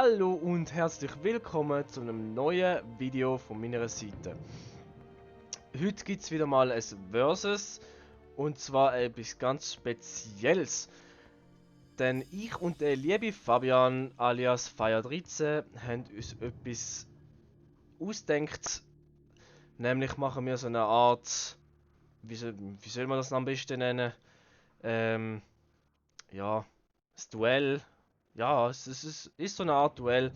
Hallo und herzlich willkommen zu einem neuen Video von meiner Seite. Heute gibt es wieder mal ein Versus und zwar etwas ganz Spezielles. Denn ich und der liebe Fabian alias Fire13 haben uns etwas ausgedacht. Nämlich machen wir so eine Art, wie soll man das am besten nennen? Ja, das Duell. Ja, es ist so eine Art Duell.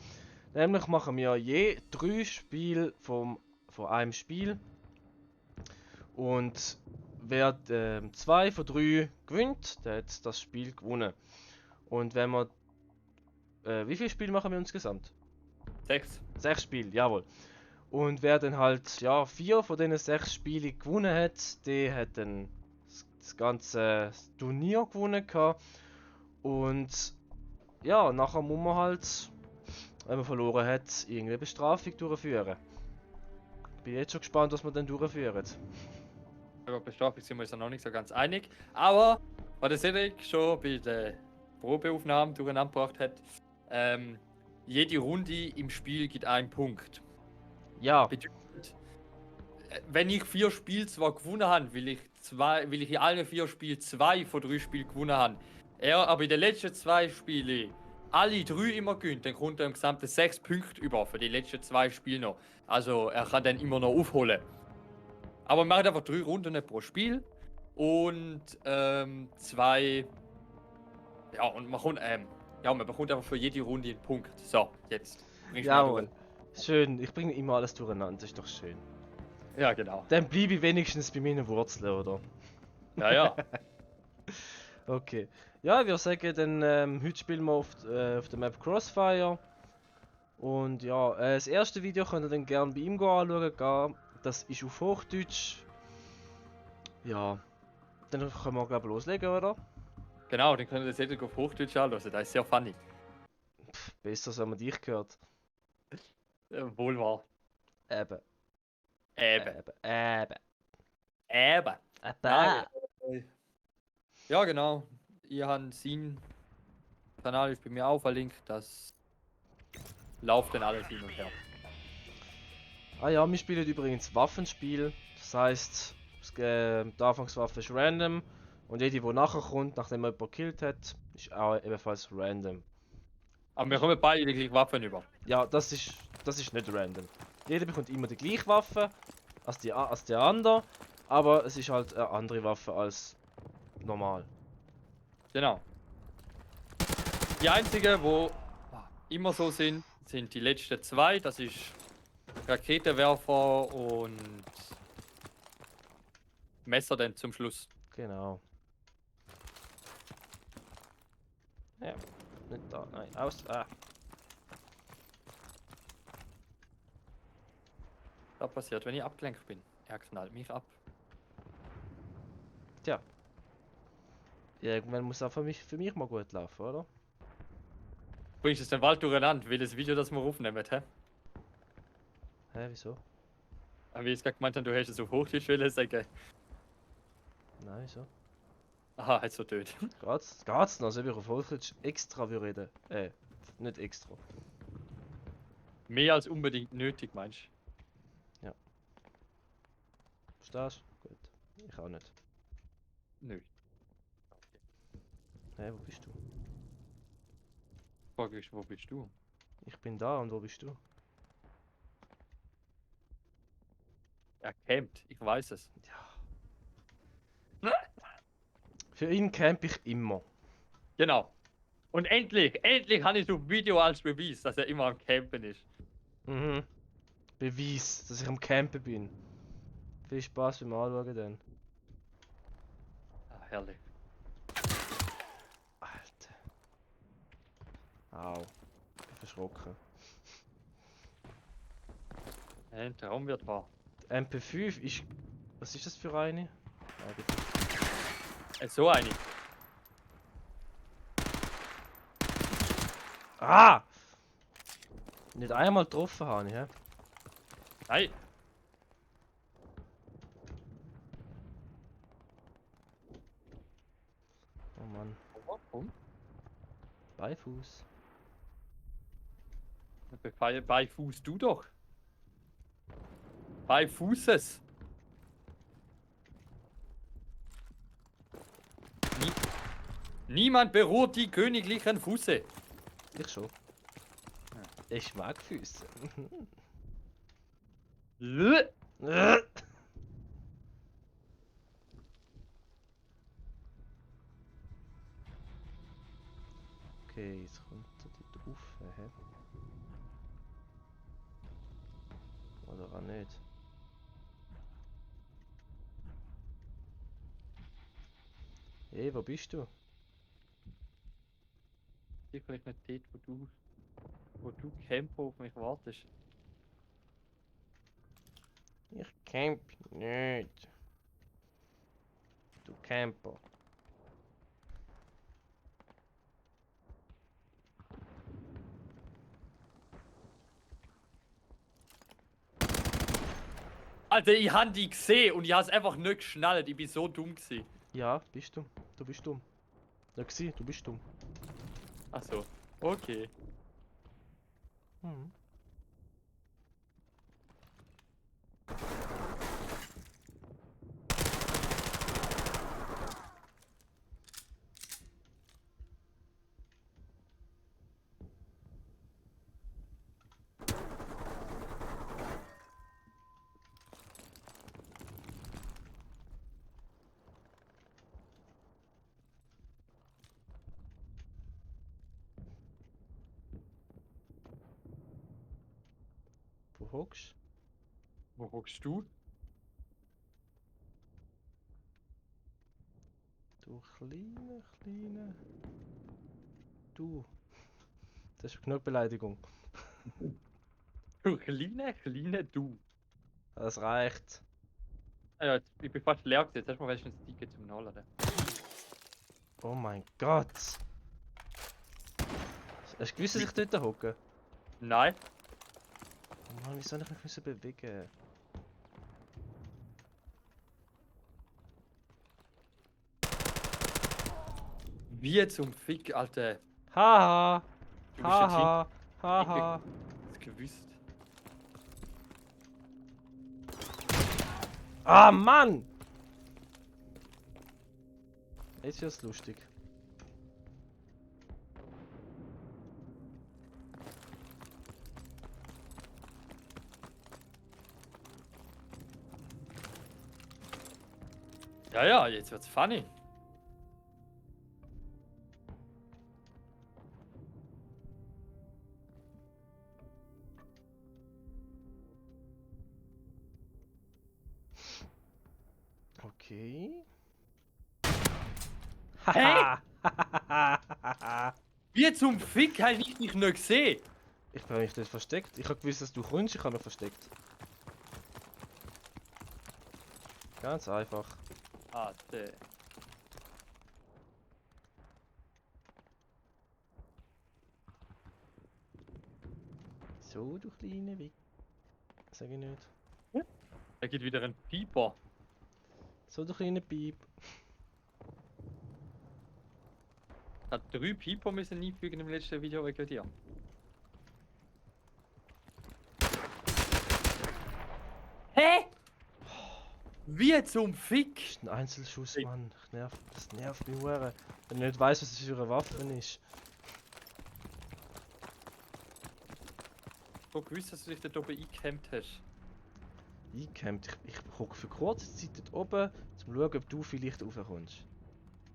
Nämlich machen wir je 3 Spiele von einem Spiel. Und wer 2 von 3 gewinnt, der hat das Spiel gewonnen. Und wenn wir. Wie viele Spiele machen wir insgesamt? 6. 6 Spiele, jawohl. Und wer dann halt, ja, 4 von diesen 6 Spielen gewonnen hat, der hat dann das ganze Turnier gewonnen gehabt. Und ja, nachher muss man halt, wenn man verloren hat, irgendeine Bestrafung durchführen. Bin jetzt schon gespannt, was wir dann durchführen. Über Bestrafung sind wir uns ja noch nicht so ganz einig. Aber, was der Cedric schon bei der Probeaufnahme durcheinander gebracht hat, jede Runde im Spiel gibt einen Punkt. Ja, Bedeutet, wenn ich 4 Spiele zwar gewonnen habe, will ich in allen 4 Spielen 2 von 3 Spielen gewonnen haben. Er aber in den letzten 2 Spielen alle 3 immer gewinnt, dann kommt er im Gesamten 6 Punkte über für die letzten 2 Spiele noch. Also er kann dann immer noch aufholen. Aber wir machen einfach 3 Runden pro Spiel und 2. Ja, und man bekommt einfach für jede Runde einen Punkt. So, jetzt bringst du mich jawohl. durch. Schön, ich bringe immer alles durcheinander, das ist doch schön. Ja, genau. Dann bleibe ich wenigstens bei meinen Wurzeln, oder? Ja, ja. Okay. Ja, ich würde sagen, dann heute spielen wir auf der Map Crossfire. Und ja, das erste Video könnt ihr dann gerne bei ihm anschauen. Das ist auf Hochdeutsch. Ja, dann können wir glaube ich loslegen, oder? Genau, dann können wir das Cedric auf Hochdeutsch anhören. Das ist sehr funny. Besser, als wenn man dich gehört. Wohl wahr. Eben, Eben. eben. Eben. Eben. Ja, genau. Ihr habt seinen Kanal ist bei mir auch verlinkt. Das läuft dann alles hin und her. Ah ja, wir spielen übrigens Waffenspiel. Das heißt, die Anfangswaffe ist random. Und jede, die nachher kommt, nachdem man jemanden gekillt hat, ist auch ebenfalls random. Aber wir kommen beide die gleichen Waffen über. Ja, das ist nicht random. Jeder bekommt immer die gleiche Waffe als der andere, aber es ist halt eine andere Waffe als normal. Genau. Die einzigen, wo immer so sind die letzten 2. Das ist Raketenwerfer und Messer dann zum Schluss. Genau. Ja, nicht da, nein, aus. Das passiert, wenn ich abgelenkt bin. Er knallt mich ab. Tja. Irgendwann muss auch für mich mal gut laufen, oder? Bringst es den Wald durcheinander, welches Video das wir aufnehmen, hä? Hä, wieso? Aber wie ich es gerade gemeint habe, du hättest es auf Hochdeutsch wollen sagen. Nein, wieso? Aha, halt so töt. Geht's noch? Also ich auf Hochdeutsch extra will reden. Nicht extra. Mehr als unbedingt nötig, meinst Ja. Verstehst du? Gut. Ich auch nicht. du? Nö. Hä, wo bist du? Frage ist, wo bist du? Ich bin da und wo bist du? Er campt, ich weiß es. Ja. Für ihn camp ich immer. Genau. Und endlich habe ich so ein Video als Beweis, dass er immer am Campen ist. Mhm. Beweis, dass ich am Campen bin. Viel Spaß beim Anschauen dann. Ah, herrlich. Alter. Au. Ich bin verschrocken. Ein Traum wird wahr. Die MP5 ist. Was ist das für eine? So eine. Ah! Nicht einmal getroffen habe ich, hä? Nein. Oh Mann. Warum? Beifuß. Bei Fuß du doch. Bei Fußes. Nie Niemand berührt die königlichen Fuße. Ich schon. Ich mag Füße. Okay, jetzt kommt er dort rauf. Hä? Oder auch nicht? Hey, wo bist du? Sicherlich nicht dort, wo du Camper auf mich wartest. Ich camp nicht. Du Camper. Alter, ich hab die gesehen und ich hab's einfach nicht geschnallt. Ich bin so dumm gewesen. Ja, bist du. Du bist dumm. Ja, gsi, du bist dumm. Ach so. Okay. Mhm. Wo hockst Wo hockst du? du? Kleine. Du. Das ist genug Beleidigung. Du kleine du. Das reicht. Ah ja, ich bin fast leer gewesen. Jetzt hast du mal wenigstens ein Ticket zum Nachladen. Oh mein Gott. Hast du gewusst, dass ich dort hocke? Nein. Oh Mann, wieso soll ich mich müssen bewegen? Wie zum Fick, Alter. Haha. Du bist jetzt Haha. Haha. das gewusst. Ah, Mann! Jetzt wird's lustig. Ja, ja, jetzt wird's funny. Okay. Hä? Haha. Wie zum Fick habe ich dich nicht gesehen? Ich bin nicht versteckt. Ich habe gewusst, dass du kommst. Ich habe mich versteckt. Ganz einfach. Alter. So, du kleine Wick. Sag ich nicht. Da geht wieder ein Pieper. So, du kleine Piep. Hat 3 Pieper müssen einfügen im letzten Video wegen dir. Hä? Wie zum Fick? Das ist ein Einzelschuss, Mann. Das nervt mich hure. Wenn ich nicht weiß, was das für eine Waffe ist. Ich hab gewusst, dass du dich dort oben eingecampt hast. Eingecampt. Ich hocke für kurze Zeit dort oben, um zu schauen, ob du vielleicht raufkommst.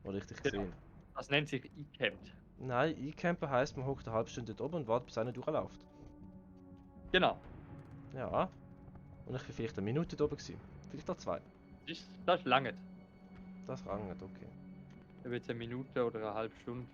Oder ich dich Genau. sehe. Das nennt sich eingecampt. Nein, eingecampen heisst, man hockt eine halbe Stunde dort oben und wartet, bis einer durchläuft. Genau. Ja. Und ich war vielleicht eine Minute dort oben gewesen. Vielleicht auch 2. Das ist lange. Das ranget, okay. Ob jetzt eine Minute oder eine halbe Stunde.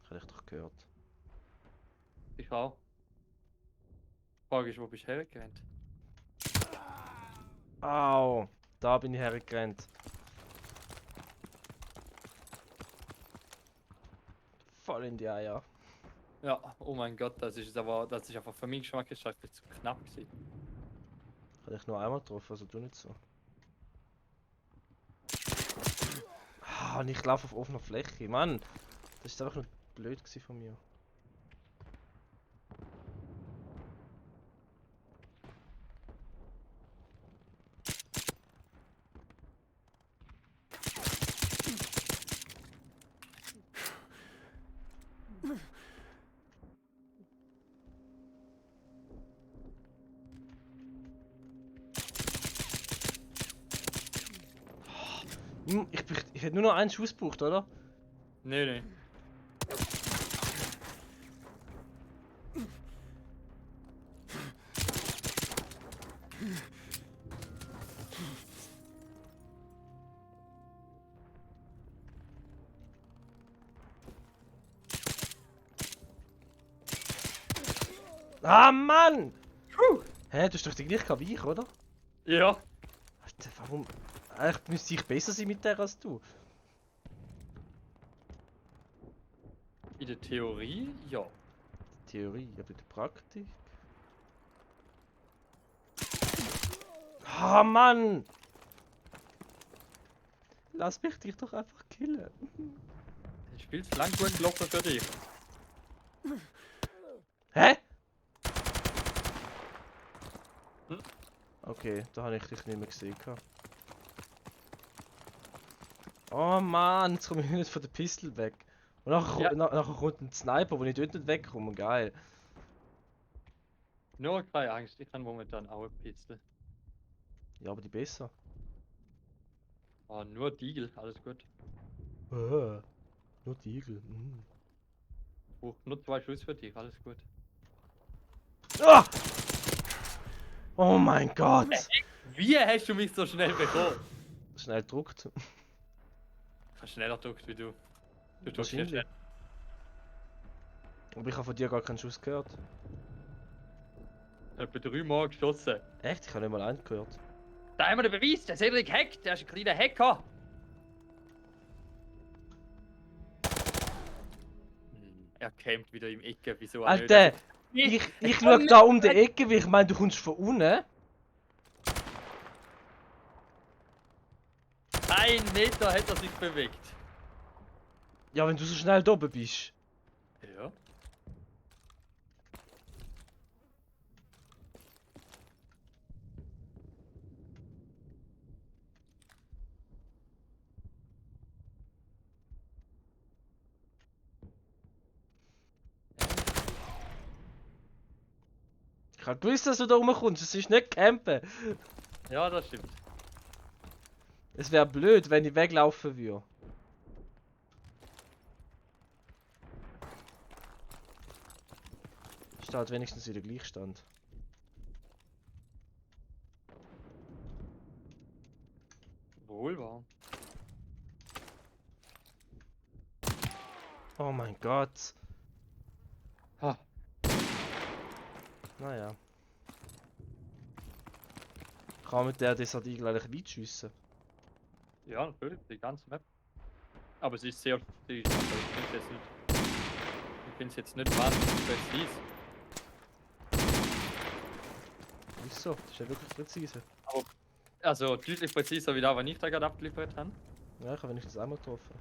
Habe ich doch gehört. Ich auch. Die Frage ist, wo bist du hergerannt? Au! Da bin ich hergerannt. Voll in die Eier. Ja, oh mein Gott, das ist einfach für mich Geschmack ist einfach zu knapp gewesen. Hatte ich nur einmal getroffen, also du nicht so. Ah, und ich laufe auf offener Fläche. Mann, das ist einfach nur blöd gewesen von mir. Ich hätte nur noch einen Schuss gebraucht, oder? Nee, nee. Ah, Mann! Puh. Hä, du hast doch die gleiche wie ich, oder? Ja. Alter, warum? Eigentlich müsste ich besser sein mit der als du. In der Theorie, ja. Theorie, aber die Praktik. Ah, Mann! Lass mich dich doch einfach killen. Das Spiel ist lang gut gelaufen für dich. Hä? Hm? Okay, da habe ich dich nicht mehr gesehen. Oh Mann, jetzt komme ich nicht von der Pistole weg. Und nachher, Ja. nachher kommt ein Sniper, wo ich dort nicht wegkomme. Geil. Nur keine Angst, ich kann momentan auch eine Pistole. Ja, aber die besser. Oh, nur Deagle, alles gut. Nur die Igel. Mm. Nur 2 Schuss für dich, alles gut. Ah! Oh mein Gott! Wie hast du mich so schnell bekommen? Schnell gedruckt. Ich habe schneller gedrückt wie du. Du drückst ja Wahrscheinlich. schnell. Aber ich habe von dir gar keinen Schuss gehört. Ich habe etwa 3 Mal geschossen. Echt? Ich habe nicht mal einen gehört. Da haben wir den Beweis, der Cedric hackt, der ist ein kleiner Hacker. Er campt wieder im Ecke, wieso auch nicht? Alter! Also, Ich schaue da um die Ecke, wie ich meine, du kommst von unten. 1 Meter hat er sich bewegt. Ja, wenn du so schnell da oben bist. Ja. Ich habe gewusst, dass du da rumkommst. Es ist nicht campen. Ja, das stimmt. Es wäre blöd, wenn ich weglaufen würde. Steht wenigstens wieder Gleichstand. Wohl wahr. Oh mein Gott. Ha. Naja. Kann mit der Desert Eagle eigentlich weit schiessen? Ja, natürlich, die ganze Map. Aber sie ist sehr. Ich finde es jetzt nicht wahnsinnig präzise. Wieso? Das ist ja wirklich präzise. Also deutlich präziser wie da, was ich da gerade abgeliefert habe. Ja, ich habe wenigstens einmal getroffen.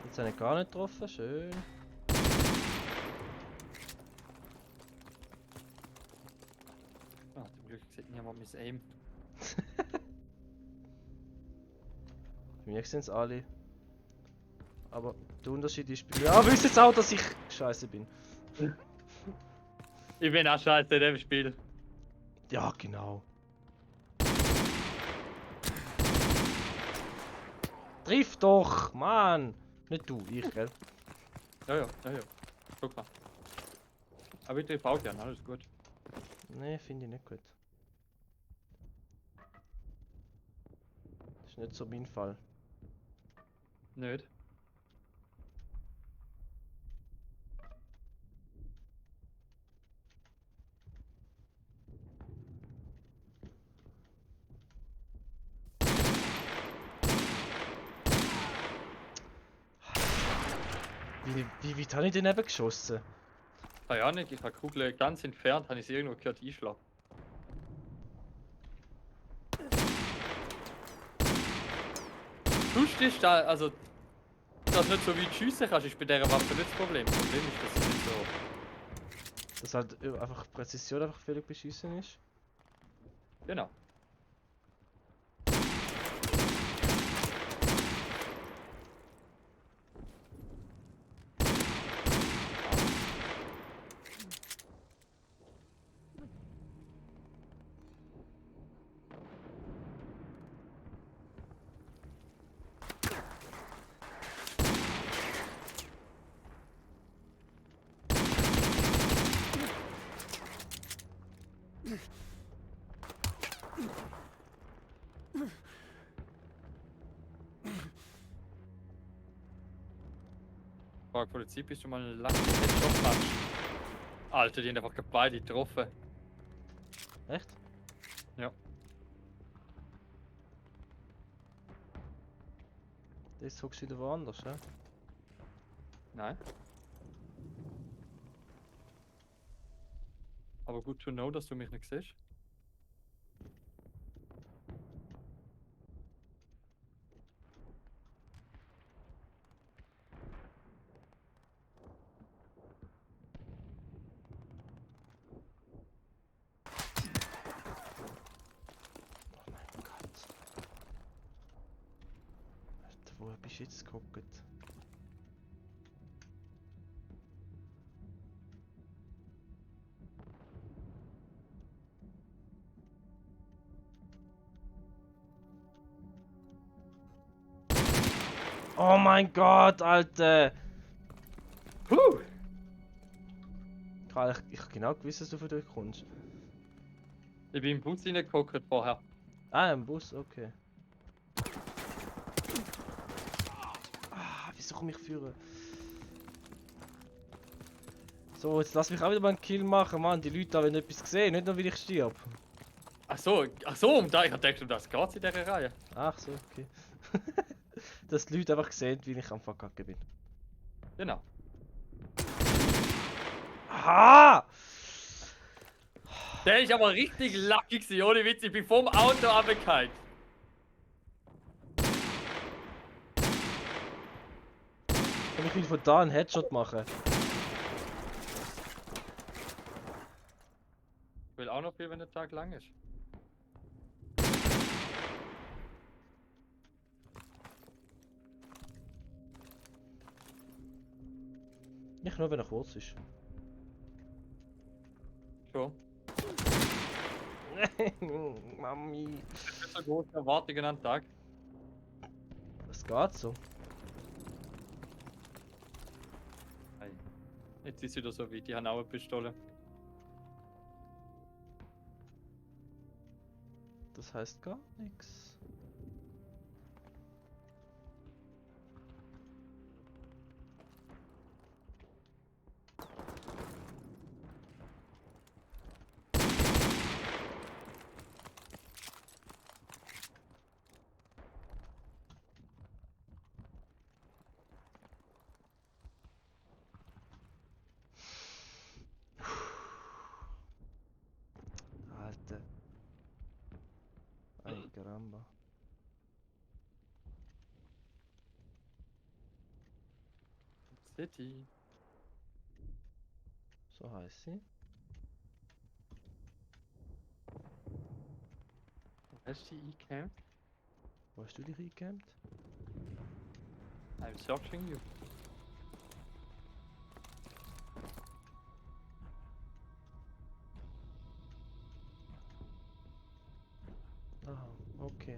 Jetzt habe ich gar nicht getroffen, schön. Ah, zum Glück sieht niemand mein Aim. Bei mir sind es alle. Aber der Unterschied ist bei mir. Ah, wisst jetzt auch, dass ich scheiße bin. Ich bin auch scheiße in dem Spiel. Ja, genau. Triff doch, Mann! Nicht du, ich, gell? Ja. Guck mal. Aber ich triff auch gern, alles gut. Nee, finde ich nicht gut. Das ist nicht so mein Fall. Nicht? Wie weit habe ich den eben geschossen? Keine Ahnung, ich habe die Kugel ganz entfernt, habe ich sie irgendwo gehört einschlagen. Sonst ist da, also, dass du nicht so weit schiessen kannst, ist bei dieser Waffe nicht das Problem. Das Problem ist, dass es nicht so. Dass halt einfach Präzision einfach völlig beschissen ist. Genau. Frage von der Zeit, bist du mal einen langen Headshot machst. Alter, die haben einfach beide getroffen. Echt? Ja. Jetzt hockst du wieder woanders, ja? Nein. Aber gut to know, dass du mich nicht siehst. Oh mein Gott. Alter, wo bist du jetzt geguckt? Oh mein Gott, Alter! Puh! Karl, ich hab genau gewusst, dass du von dort kommst. Ich bin im Bus reingeguckt vorher. Ah, im Bus, okay. Ah, wieso komme ich führen? So, jetzt lass mich auch wieder mal einen Kill machen, Mann. Die Leute haben etwas gesehen, nicht nur weil ich stirb. Ach so, um da, ich hab gedacht, um das geht's in dieser Reihe. Ach so, okay. Dass die Leute einfach sehen, wie ich am Verkacken bin. Genau. Aha! Der ist aber richtig lucky gewesen, ohne Witz, ich bin vom Auto runtergefallen. Kann ich wieder von da einen Headshot machen? Ich will auch noch viel, wenn der Tag lang ist. Nicht nur, wenn er kurz ist. Schon. Mami. Nicht so große Erwartungen an den Tag. Es geht so. Hey. Jetzt ist wieder so weit, die haben auch eine Pistole. Das heißt gar nichts. Alter. Ay, caramba. City. So heißt sie. Hast du die E-Cam? Wo hast du dich eingecampt? I'm searching you. Aha, okay.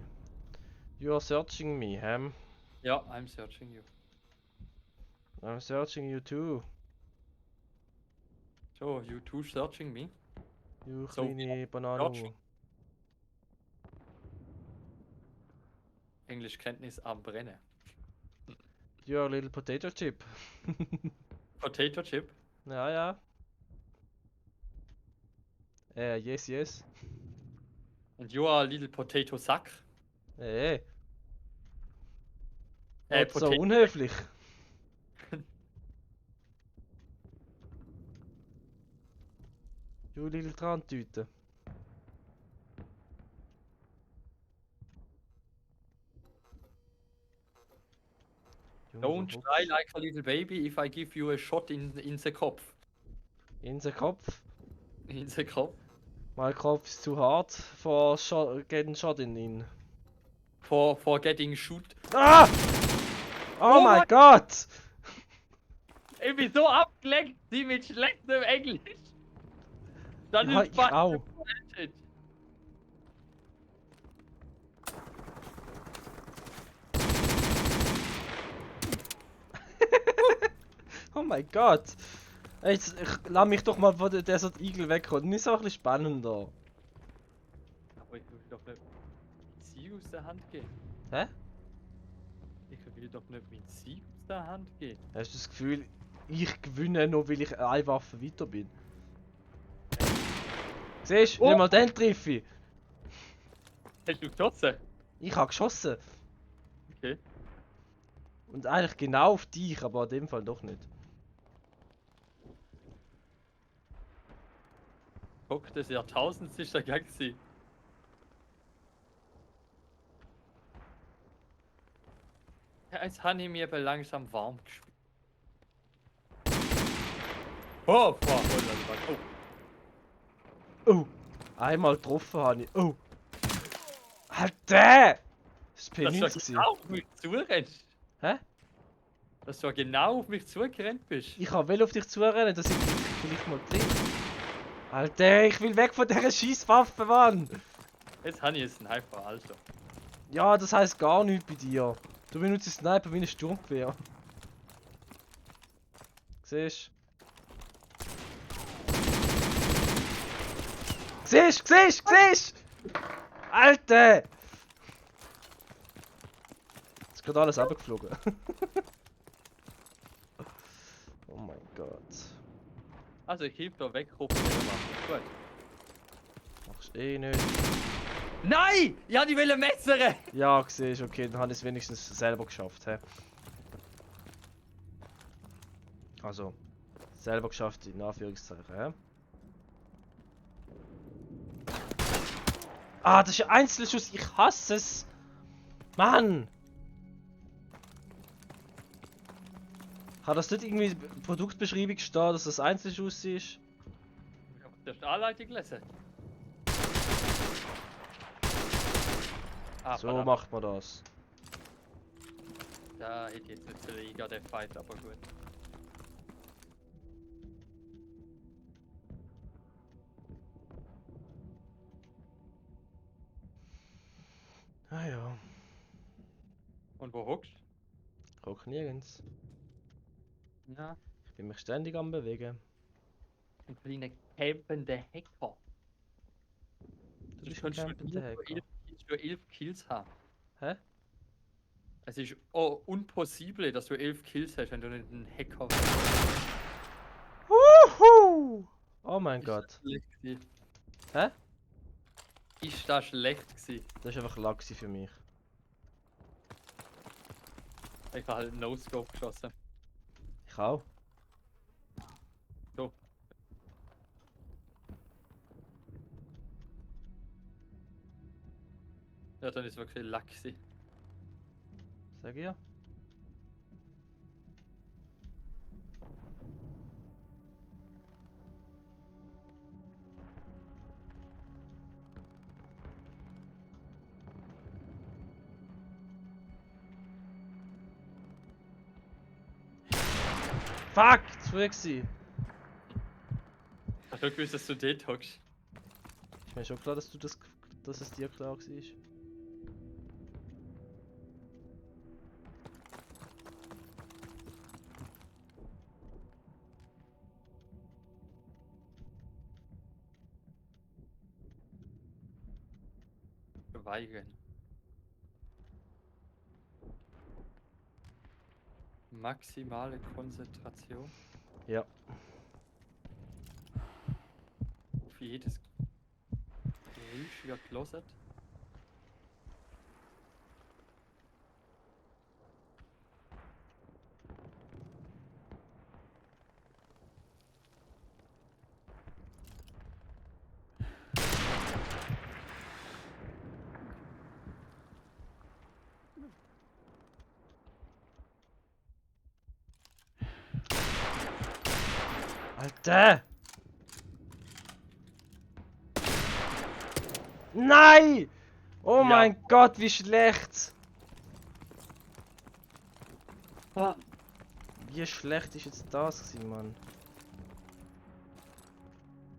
You are searching me, Ham. Ja, I'm searching you. I'm searching you too. So, you two searching me? You So, kleine Banane. Englischkenntnis am Brennen. You are a little potato chip. Potato chip. Ja, ja. Yes, yes. And you are a little potato sack. So Potato. unhöflich. Du little Trantüte. Junge, Don't wo cry hockst like a little baby if I give you a shot in the Kopf. du? In den Kopf. In the Kopf. Mein Kopf ist zu hart for getting shot in ihn. For getting shoot. Ah! Oh, Oh mein mein- Gott! Ich bin so abgelenkt, sie mit schlechtem Englisch. Das Ja, ist ich fast auch. Bullshit. Oh mein Gott! Jetzt lass mich doch mal von der Desert Eagle wegkommen. Nicht so ein bisschen spannender. Aber ich will doch nicht sie aus der Hand gehen. Hä? Ich will doch nicht mit sie aus der Hand gehen. Hast du das Gefühl, ich gewinne nur, weil ich eine Waffe weiter bin? Siehst du, Oh! nicht mal den treffe ich. Hast du geschossen? Ich habe geschossen. Okay. Und eigentlich genau auf dich, aber in dem Fall doch nicht. Guck, das Jahrtausends ist der Galaxie. Ja, jetzt habe ich mir aber langsam warm gespielt. Oh, boah, oh. Oh! Einmal getroffen habe ich. Oh! Alter! Das war Dass P90 du gewesen. genau auf mich zurennst. Hä? Dass du genau auf mich zugerannt bist. Ich will auf dich zurennen, dass ich dich vielleicht mal treffe. Alter, ich will weg von dieser Scheißwaffe, Mann! Jetzt habe ich einen Sniper, also. Ja, das heisst gar nichts bei dir. Du benutzt Sniper wie ein Sturmgewehr. Siehst du? Siehst du? Siehst du? Siehst du? Alter! Ist gerade alles abgeflogen. Oh mein Gott. Also ich heb da weg, Gruppe. Gut. Machst eh nicht. Nein! Ja, die will messern! Ja, siehst du, okay, dann habe ich es wenigstens selber geschafft. He? Also, selber geschafft in Anführungszeichen. He? Ah, das ist ein Einzelschuss, ich hasse es! Mann! Hat das nicht irgendwie in der Produktbeschreibung stehen, dass das Einzelschuss ist? Ich hab zuerst Anleitung gelesen. Ah, So verdammt. macht man das. Da hätte jetzt nicht der Liga der Fight, aber gut. Ah ja, Und wo hockst rock nirgends. du? Ja. Ich bin mich ständig am bewegen. Ein kleiner campender Hacker. Du Du bist ein kannst campender Hacker. nur 11 Kills haben. Hä? Es ist unpossible, dass du 11 Kills hast, wenn du nicht ein Hacker Wuhu! Oh mein Ist Gott. das schlecht gewesen? Hä? Ist das schlecht gewesen? Das ist einfach Laxi für mich. Ich habe halt No-Scope geschossen. Ich auch. So. Ja, dann ist es wirklich Lack gewesen. Sag ich ja. Fuck! Zu früh gewesen. Hast du gewusst, dass du dort hockst? Ist mir schon klar, dass dass es dir klar war. Schweigen. Maximale Konzentration. Ja. Für jedes Geräusch wird Closet. Alter! Nein! Oh Ja. mein Gott, wie schlecht! Ah. Wie schlecht ist jetzt das gewesen, Mann?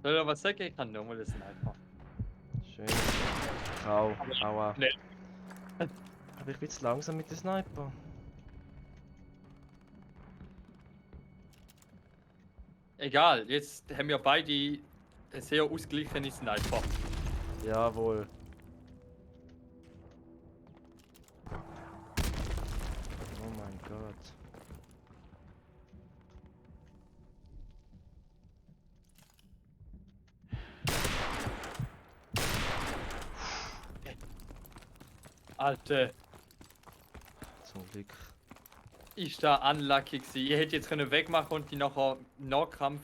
Soll ich noch was sagen? Ich kann nochmal das Sniper. Schön. Au, aua. Nee. Aber ich bin zu langsam mit dem Sniper. Egal, jetzt haben wir beide ein sehr ausgeglichene Sniper. Jawohl. Oh mein Gott. Alter, Zum Glück. ist da unlucky gewesen. Ich hätte jetzt können wegmachen und die nachher Nahkampf.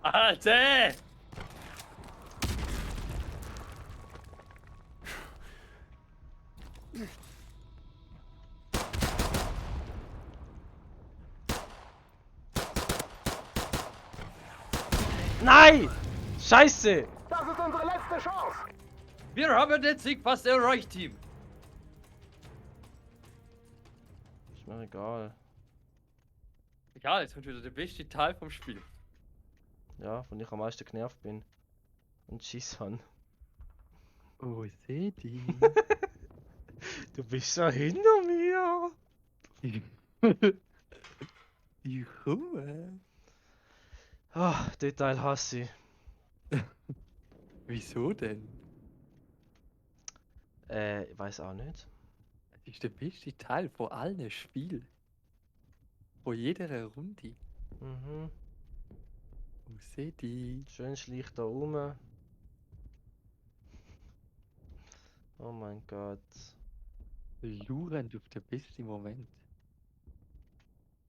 Alter! Nein! Scheiße! Das ist unsere letzte Chance. Wir haben den Sieg fast erreicht, Team. Ist mir egal. Egal, jetzt kommt wieder der beste Teil vom Spiel. Ja, von ich am meisten genervt bin. Und Schiss han. Oh, seh die. Du bist so hinter mir! Ich komme. Ah, den Teil hasse ich. Wieso denn? Ich weiß auch nicht. Das ist der beste Teil von allen Spielen. Von jeder Runde. Mhm. Oh, seh die. Schön schlicht da rum. Oh mein Gott. Lurend auf den besten Moment.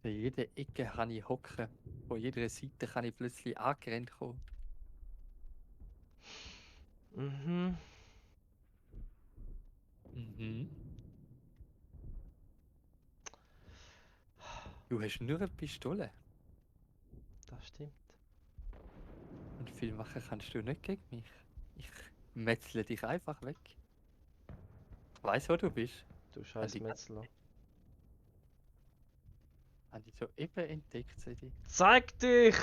An jeder Ecke kann ich hocken. Von jeder Seite kann ich plötzlich angerannt kommen. Mhm. Mhm. Du hast nur eine Pistole. Das stimmt. Und viel machen kannst du nicht gegen mich. Ich metzle dich einfach weg. Ich weiss, wo du bist. Du scheiß die Metzler. Habe ich so eben entdeckt, Sedi. Zeig dich!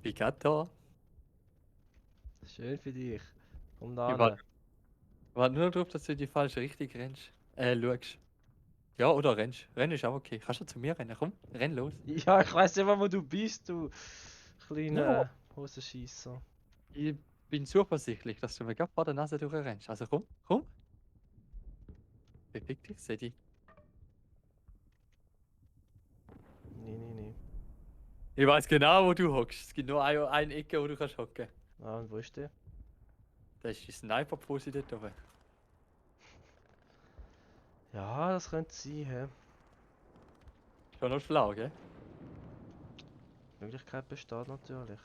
Wie geht da? Schön für dich. Komm Ich da warte hin. wart nur darauf, dass du in die falsche Richtung rennst. Schaust. Ja, oder rennst. Rennen ist auch okay. Kannst du zu mir rennen? Komm, renn los. Ja, ich weiß nicht mal, wo du bist, du kleiner Ja. Hosenscheisser. Ich bin zuversichtlich, dass du mir gerade vor der Nase durchrennst. Also komm, komm. Beweg dich, Sedi. Nee. Ich weiß genau, wo du hockst. Es gibt nur eine Ecke, wo du kannst hocken. Ah, und wo ist der? Da ist die Sniper-Pose dort oben. Ja, das könnte sein, hä? Schon noch schlau, gell? Die Möglichkeit besteht natürlich.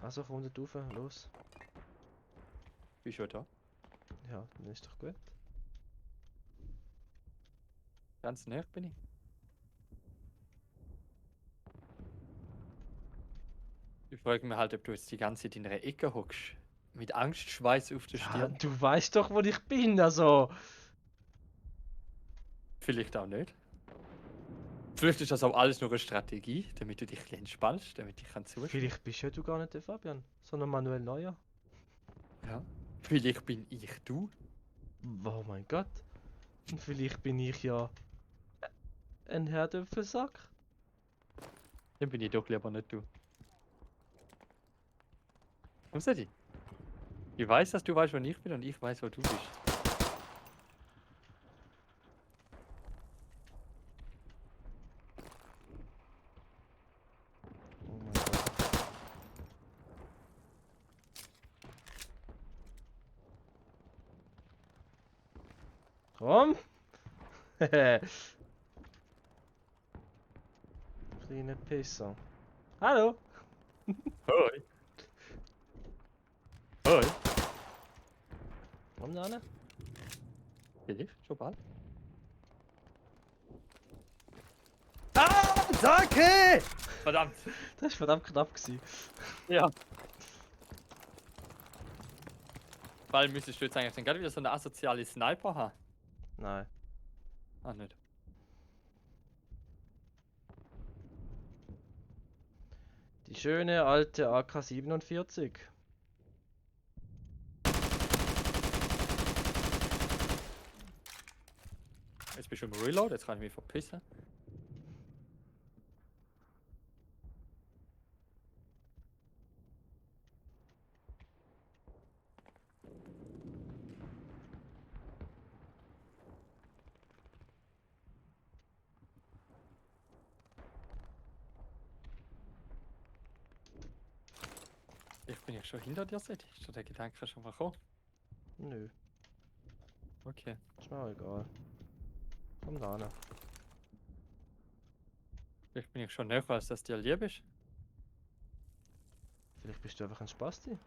Also komm da rauf, los. Bist schon da? Ja, dann ist doch gut. Ganz näher bin ich. Ich frage mich halt, ob du jetzt die ganze Zeit in einer Ecke hockst. Mit Angstschweiß auf der Ja, Stirn. du weißt doch, wo ich bin, also. Vielleicht auch nicht. Vielleicht ist das auch alles nur eine Strategie, damit du dich ein bisschen entspannst, damit ich zuschauen. Vielleicht bist ja du gar nicht der Fabian, sondern Manuel Neuer. Ja. Vielleicht bin ich du. Oh mein Gott. Und vielleicht bin ich ja ein Herdöpfelsack. Dann bin ich doch lieber nicht du. Komm, Sedi. Ich weiß, dass du weißt, wo ich bin und ich weiß, wo du bist. Oh mein Gott. Komm! Kleine Pisser. Hallo! Hoi. Hoi. Komm da hin. Vielleicht, schon bald. Ah, danke! Verdammt. Das war verdammt knapp gewesen. Ja. Weil müsstest du jetzt eigentlich dann gerade wieder so eine asoziale Sniper haben. Nein. Ah, nicht. Die schöne alte AK-47. Jetzt bist du im Reload, jetzt kann ich mich verpissen. Ich bin ja schon hinter dir, Seth. Ist dir der Gedanke schon mal gekommen? Nö, Okay. ist mir auch egal. Komm da hin. Vielleicht bin ich schon näher, als das dir lieb ist. Vielleicht bist du einfach ein Spasti.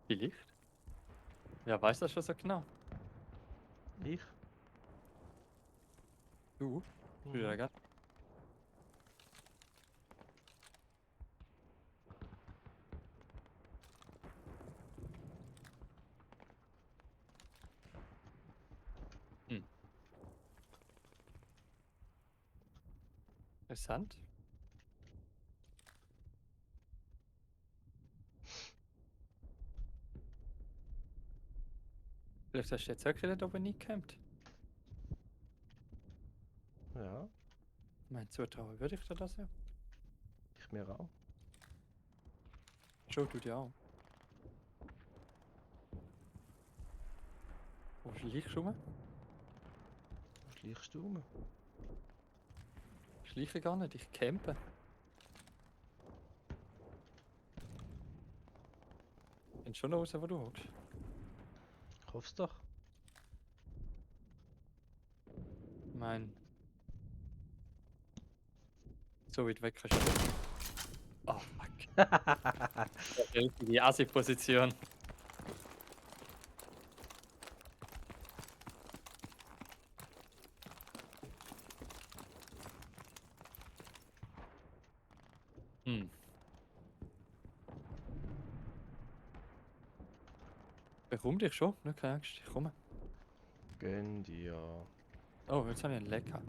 Vielleicht. Wer weiß das schon so genau? Ich? Du? Mhm. Ja, gell? Hm. Interessant. Vielleicht hast du jetzt wirklich nicht oben nie gecampt. Ja, Mein Zutrauen würde ich dir das ja. ich mir auch. Joe tut ja auch. Wo schleichst du rum? Wo schleichst du rum? Schleiche gar nicht, ich campe. Bin schon raus, wo du hockst. Ich hoff's doch. Mein. So weit weg kannst du nicht. Oh fuck. Die Assi-Position. Hm. Warum dich schon? Ne, keine Angst, ich komme. Gönn dir. Oh, jetzt habe ich einen Lecker.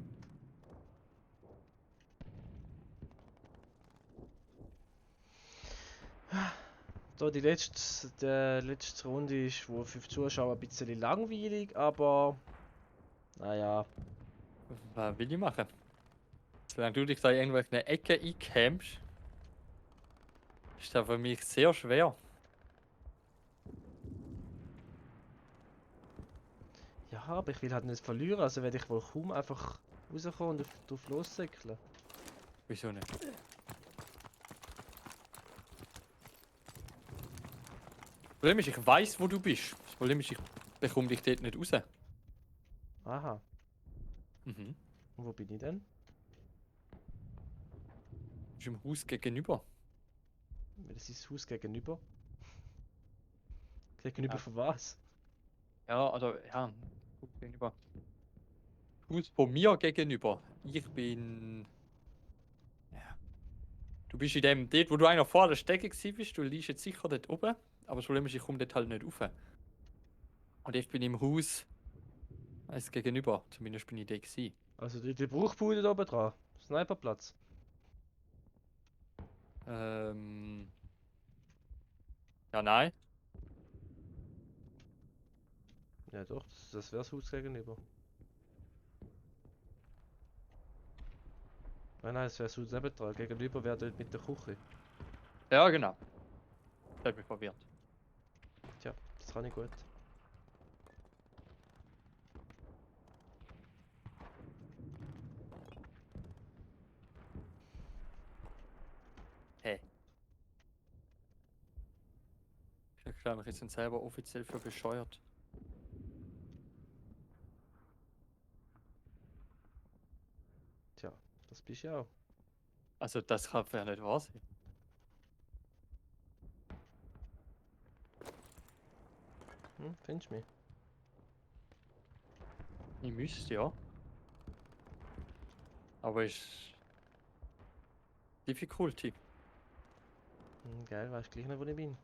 So, die letzte Runde ist wohl für die Zuschauer ein bisschen langweilig, aber naja, Was will ich machen? Solange du dich da in irgendwelchen Ecken eincampst, ist das für mich sehr schwer. ja, aber ich will halt nicht verlieren, also werde ich wohl kaum einfach rauskommen und drauf lossäckeln. Wieso nicht? Das Problem ist, ich weiß, wo du bist. Das Problem ist, ich bekomme dich dort nicht raus. Aha, Mhm. und wo bin ich denn? Du bist im Haus gegenüber. Das ist das Haus gegenüber. Gegenüber Ja. von was? Ja, oder ja, Haus gegenüber. Haus von mir gegenüber. Ich bin. Ja. Du bist in dem, dort, wo du einer vor der Stecke bist, du liegst jetzt sicher dort oben. Aber das Problem ist, ich komme dort halt nicht rauf. Und ich bin im Haus als gegenüber. Zumindest bin ich da gewesen. Also die Bruchbude da oben dran. Sniperplatz. Ähm. Ja, nein. Ja doch, das wäre das Haus gegenüber. Nein, nein, das wäre das Haus nebendran. Gegenüber wäre dort mit der Küche. Ja, genau. Das hat mich verwirrt. Tja, das kann ich gut. Hä? Ich erkläre mich jetzt selber offiziell für bescheuert. Das bist du auch. Also das kann ja nicht wahr sein. Findest du mich? Ich müsste ja. Aber ist Difficulty. Geil, weißt du gleich nicht, wo ich bin.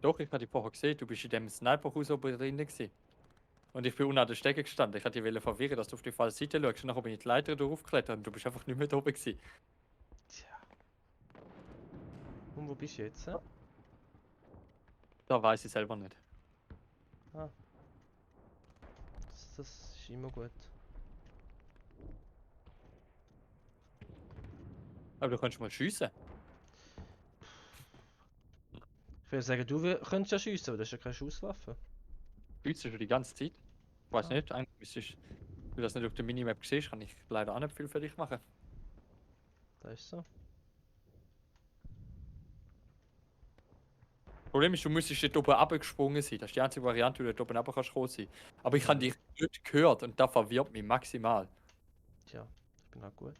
Doch, ich habe dich vorher gesehen, du bist in dem Sniperhaus oben drinnen gewesen. Und ich bin unten an der Stege gestanden. Ich hatte dich verwirren, dass du auf die falsche Seite schaust. Und dann bin ich die Leiter draufgeklettert und du bist einfach nicht mehr da oben gewesen. Tja. Und wo bist du jetzt? Hä? Da weiß ich selber nicht. Das ist immer gut. Aber du kannst mal schiessen. Ich würde sagen, du könntest ja schiessen, aber das ist ja keine Schusswaffe. Schießt du schon die ganze Zeit? Ich weiß Ah. nicht, eigentlich müsstest du das nicht auf der Minimap siehst, kann ich leider auch nicht viel für dich machen. Das ist so. Problem ist, du müsstest dort oben abgesprungen sein. Das ist die einzige Variante, wie du dort oben runter kannst kommen sein. Aber ich habe dich nicht gehört und das verwirrt mich maximal. Tja, ich bin auch gut.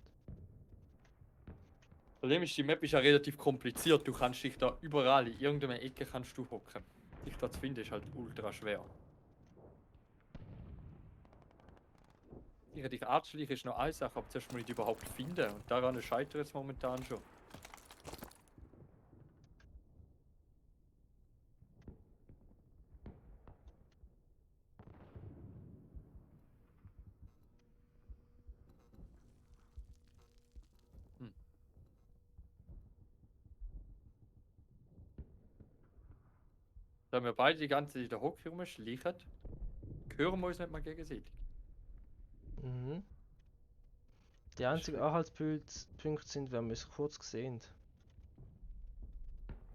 Problem ist, die Map ist ja relativ kompliziert. Du kannst dich da überall in irgendeiner Ecke kannst du hocken. Dich da zu finden ist halt ultra schwer. Dich anzuschleichen ist noch eine Sache, aber zuerst mal nicht überhaupt finden. Und daran scheitert es momentan schon. Da wir beide die ganze Zeit in der Hocke rumschleichen, hören wir uns nicht mal gegenseitig. Mhm. Die einzigen Anhaltspunkte sind, wenn wir uns kurz gesehen.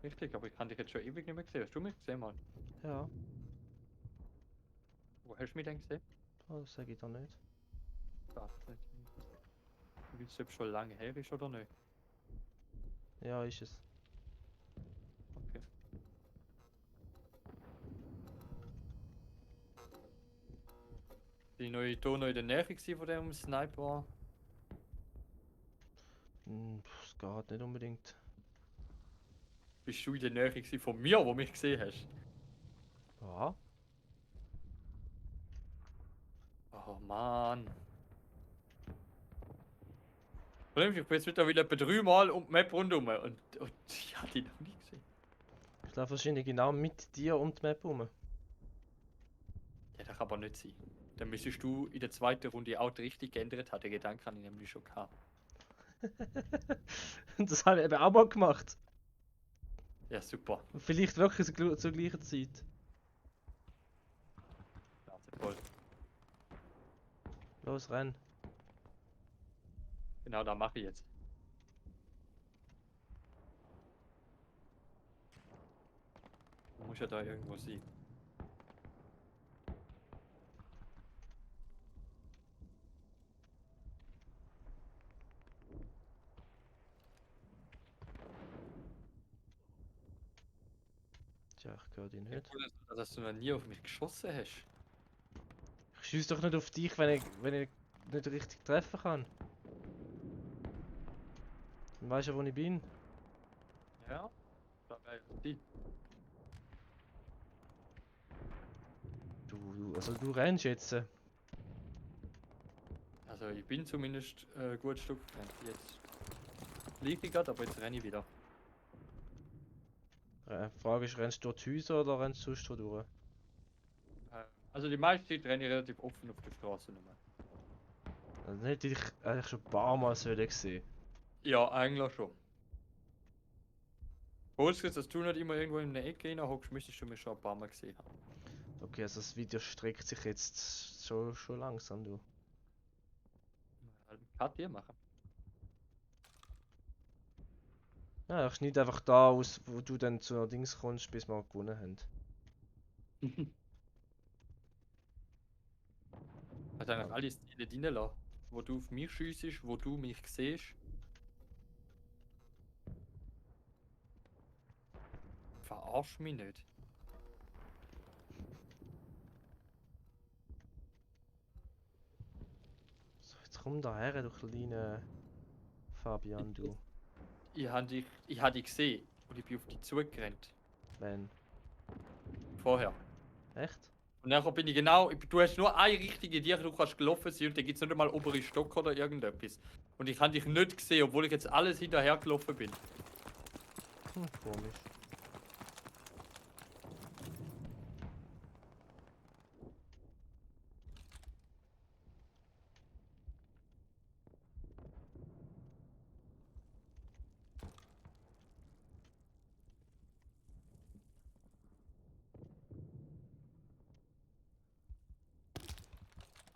Richtig, aber ich kann dich jetzt schon ewig nicht mehr gesehen. Hast du mich gesehen, Mann? Ja, Wo hast du mich denn gesehen? das sage ich da nicht. Willst du, ob es schon lange her ist oder nicht? Ja, ist es. Okay. Die neue hier noch in der Nähe gewesen von dem Sniper? Es geht nicht unbedingt. Bist du in der Nähe gewesen von mir, wo du mich gesehen hast? Ja, Oh Mann. Problem ist, ich bin jetzt mittlerweile etwa 3-mal um die Map rundum und ich habe die noch nie gesehen. ich laufe wahrscheinlich genau mit dir um die Map rum. Ja, das kann aber nicht sein. Dann müsstest du in der zweiten Runde auch die Richtung geändert haben. Den Gedanken habe ich nämlich schon gehabt. Das habe ich eben auch mal gemacht. Ja, super. Und vielleicht wirklich zur gleichen Zeit. Nase voll. Los, renn. Genau, da mache ich jetzt. Du musst ja da irgendwo sein. Tja, ich höre dich nicht. Dass du noch nie auf mich geschossen hast. Ich schieße doch nicht auf dich, wenn ich nicht richtig treffen kann. Dann weißt du ja, wo ich bin. Ja, da wäre ich die. Also du rennst jetzt. Also ich bin zumindest ein gutes Stück gerannt. Jetzt liege ich gerade, aber jetzt renne ich wieder. Die Frage ist, rennst du durch die Häuser oder rennst du sonst durch? Also die meiste Zeit renne ich relativ offen auf der Straße nochmal. Also hätte ich eigentlich schon ein paar Mal sollen gesehen. Ja, eigentlich schon. Holst dass du nicht immer irgendwo in eine Ecke hinhockst, müsstest du mich schon ein paar Mal gesehen haben. Okay, also das Video streckt sich jetzt schon langsam, du. Cut dir machen. Ja, ich schneide einfach da aus, wo du dann zu Dings kommst, bis wir gewonnen haben. Hast eigentlich alle Stile drin lassen, wo du auf mich schiessest, wo du mich siehst. Verarsch mich nicht. So, jetzt komm da her, du kleiner Fabian, du. Ich hab dich gesehen und ich bin auf dich zugerannt. Wenn. Vorher. Echt? Und nachher bin ich genau, du hast nur eine richtige Idee, du kannst gelaufen sein und dann gibt es nicht einmal obere Stock oder irgendetwas. Und ich habe dich nicht gesehen, obwohl ich jetzt alles hinterher gelaufen bin. Komisch.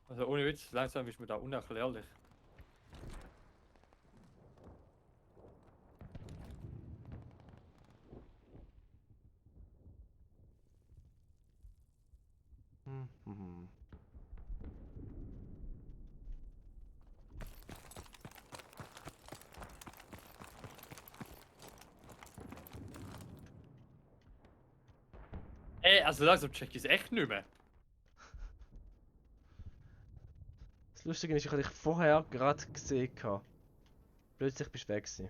Also ohne Witz, langsam ist mir da unerklärlich. Hm. Ey, also langsam check ich es echt nicht mehr. Das Lustige ist, ich habe dich vorher gerade gesehen. Plötzlich bist du weg gewesen.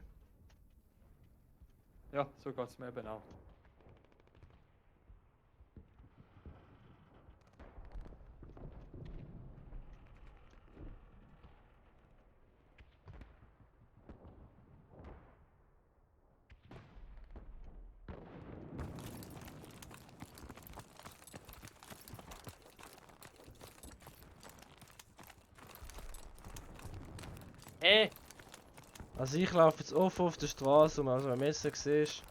Ja, so geht es mir eben auch. Ey! Also ich laufe jetzt offen auf der Straße und also wenn du Messer siehst.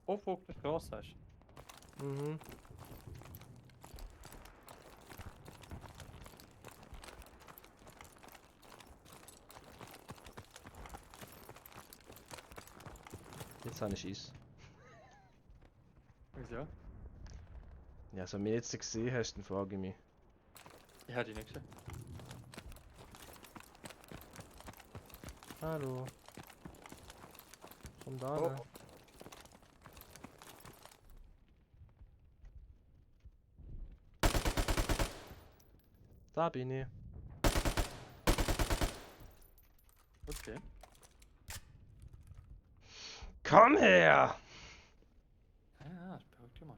Auf der Straße hast du. Mhm. Jetzt habe ich Schiss. Wieso? Ja, also wenn du mich jetzt gesehen hast, dann frage ich mich. Ich hätte dich nicht gesehen. Hallo. Komm da. Oh. Da bin ich. Okay. Komm her! Ja, das beruhigt dich mal.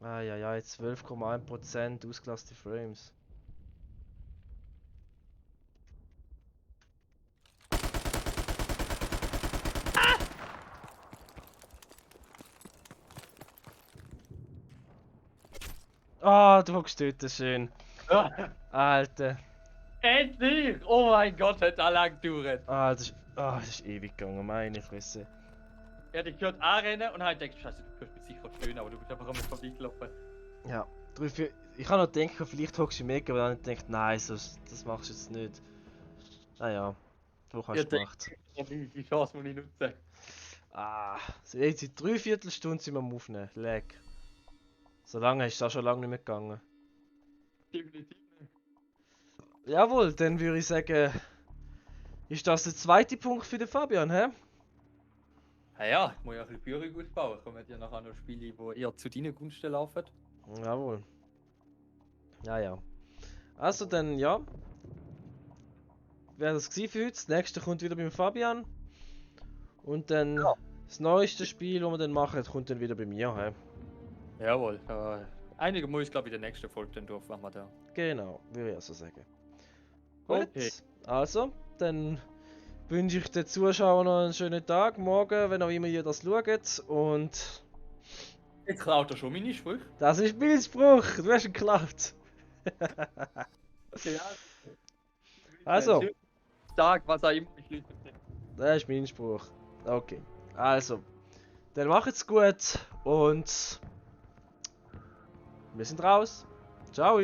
Ah ja, ja, jetzt 12,1% ausgelassene Frames. Ah, du hockst dort schön. Alter. Endlich! Oh mein Gott, hat das lang gedauert. Das ist ewig gegangen, meine Fresse. Ich hatte gehört anrennen und habe gedacht, Scheiße, du kannst mich sicher schön, aber du bist einfach einmal vorbeigelaufen. Ja, ich habe noch gedacht, vielleicht hockst du weg, aber dann habe ich gedacht, nein, das machst du jetzt nicht. Naja, du hast Ja, es gemacht. die Chance muss ich nutzen. So jetzt in 3/4 Stunde sind wir am Aufnehmen. Leck. So lange ist das auch schon lange nicht mehr gegangen. Definitiv nicht. Jawohl, dann würde ich sagen, ist das der zweite Punkt für den Fabian, hä? Ja, ich muss ja ein bisschen Führung ausbauen. Kommen ja nachher noch Spiele, die eher zu deinen Gunsten laufen. Jawohl. Ja, ja. Also dann, ja. Wäre das gewesen für heute. Das nächste kommt wieder beim Fabian. Und dann das neueste Spiel, das wir dann machen, kommt dann wieder bei mir, hä? Jawohl. Einige muss ich glaube ich in der nächsten Folge dann durch, wenn wir da. Genau, würde ich also sagen. Gut, Okay. also, dann wünsche ich den Zuschauern noch einen schönen Tag, morgen, wenn auch immer ihr das schaut. Und Jetzt klaut er schon meine Sprüche. das ist mein Spruch, du hast ihn geklaut. Okay, ja. Also, Tag, was auch immer beschließt. das ist mein Spruch. Okay, also, dann macht's gut und wir sind raus. Ciao.